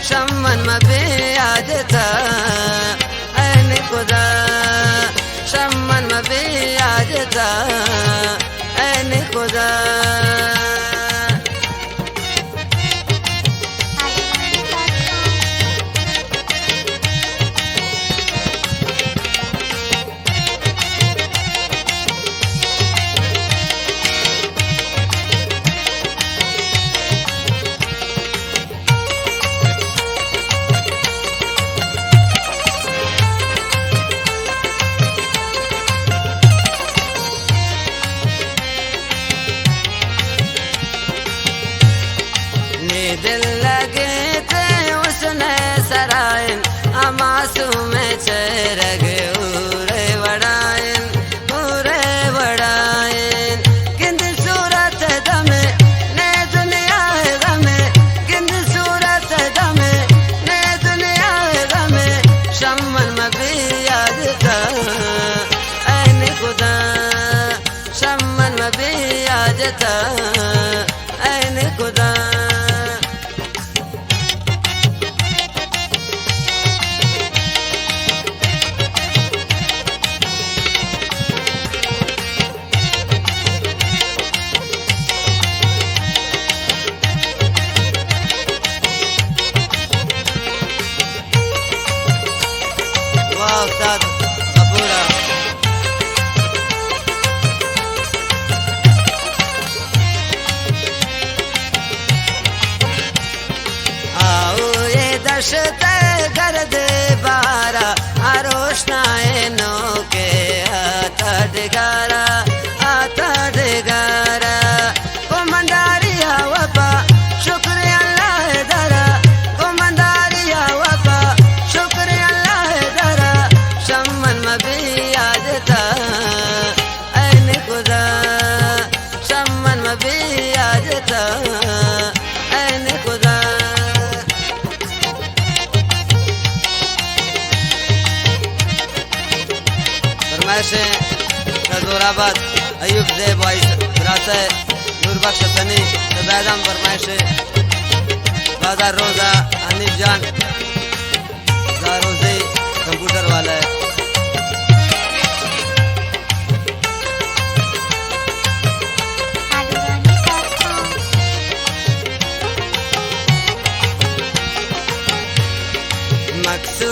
شمن مبی آجتا، اے نی خدا، شمن مبی آجتا، اے نی خدا۔ نی دل لگے تے حسن سرائن، آ معصوم چہرگ ہورے وڑائن، ہورے وڑائن۔ گند صورت دمے، نے دنیا غمے، گند صورت دمے، نے دنیا غمے، شمن مبی آجتا، اے نی خدا، شمن مبی آجتا، اے نی خدا۔ واہ استاد غفور۔ آؤ اے دشت گرد بارا، آ روشنائے نوکے آتا ڈگارا، آتا ڈگارا۔ گمنداری ءَ وپا، شکر اللہ درا۔ گمنداری ءَ وپا، شکر اللہ درا۔ شمن مبی آجتا، اے نی خدا۔ شمن مبی آجتا، اے نی خدا۔ فرمائش اِنت زورآباد ایوب زیب، وائس براس نور بخش حسنی، زبیدان فرمائش اِنت، بازار روزہ حنیف جان، زاروزی کمپیوٹر والا ہے۔ مقصود